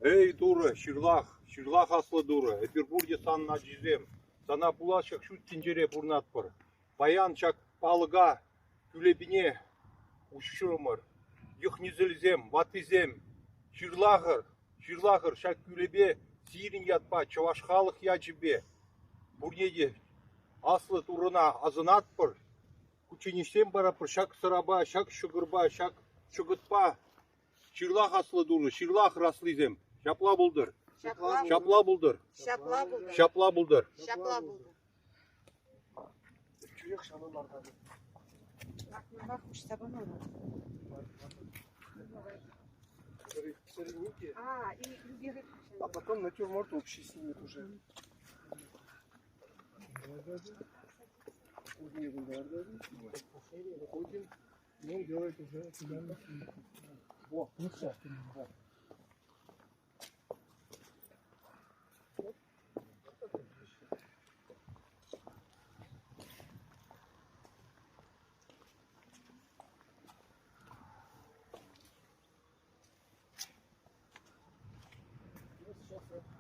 Эй, Турӑ, ҫырлах, ҫырлах, аслӑ Турӑ, эпир пурте санӑн ачисем, сана пулас ҫак ҫут тӗнчере пурӑнатпӑр. Паян ҫак палӑка кӳлепине уҫрӑмӑр. Йӑх-несӗлсем, ваттисем, ҫырлахӑр, ҫырлахӑр ҫак кӳлепе сирӗн ятпа, чӑваш халӑх ячӗпе пурне те аслӑ Турӑна асӑнатпӑр, кучченеҫсем паратпӑр ҫак сӑрапа, ҫак ҫӑкӑрпа, ҫак чӑкӑтпа. Ҫырлах, аслӑ Турӑ, ҫырлах, раслисем. Ҫапла пултӑр. Ҫапла пултӑр. Ҫапла пултӑр. Ҫапла пултӑр. Ҫапла пултӑр. Тӳрех ҫавна лартатӑп. Лартмаллах уҫса памалла. Соревники. А, и уберет. А потом натюрморт общий снимет уже. Выходим. И он делает уже финальный снимок. Во, ну все.